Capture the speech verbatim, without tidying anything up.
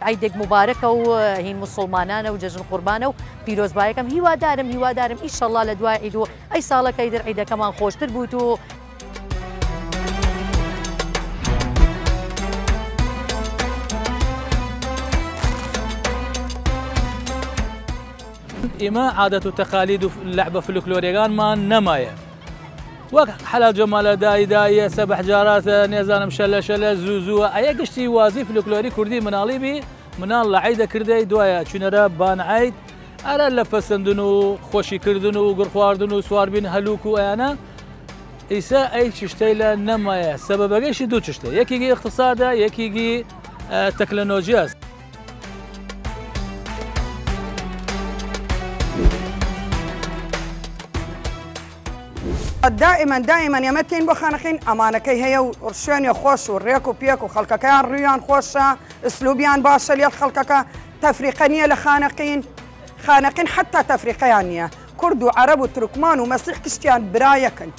عەیدێگ موبارەکە و هین موسڵمانانە و جەژن قوربانە و پیرۆزبایەکەم. هیوادارم، هیوادارم ئیشەڵڵا لە دوای عەید و ئەی ساڵەکەی در عەیدەکەمان خۆشتر بووت و ئیمە عادەت و تەقالید و لەعبە فلکلۆریەگانمان نەمایە. وەک حەلال جەمالە، دایی داییە، سەبەح جاراتە، نێزانم، شەلە شەلە، زوو زووە. ئەیە گشتی وازی فلکلۆری کوردی مناڵی بی، مناڵ لە عەیدە کردەی، دوایە چوینەرە بان عەید، ئەرا لە پەسەندن و خوەشی کردن و گڕ خواردن و سوار بین هەلووک و ئەیانە. ئیسە ئەی چشتەیلە نەمایە. سەبەبەگەیشی دوو چشتە، یەکیگی ئقتسادە، یەکیگی، ئە، تەکنەلۆژیاس. دائما، دائما ئێمە تین بۆ خانەقین ئەمانەکەی هەیە و شوێنێ خۆش و ڕێک و پێک و خەڵکەکەیان ڕوویان خۆشە، ئسلوبیان باشە لێڵ خەڵکەکە، تەفریقە نییە لە خانەقین. خانەقین حتا تەفریقەیان نییە، کورد و عەرەب و تورکمان و مەسیح کشتیان برایەکن.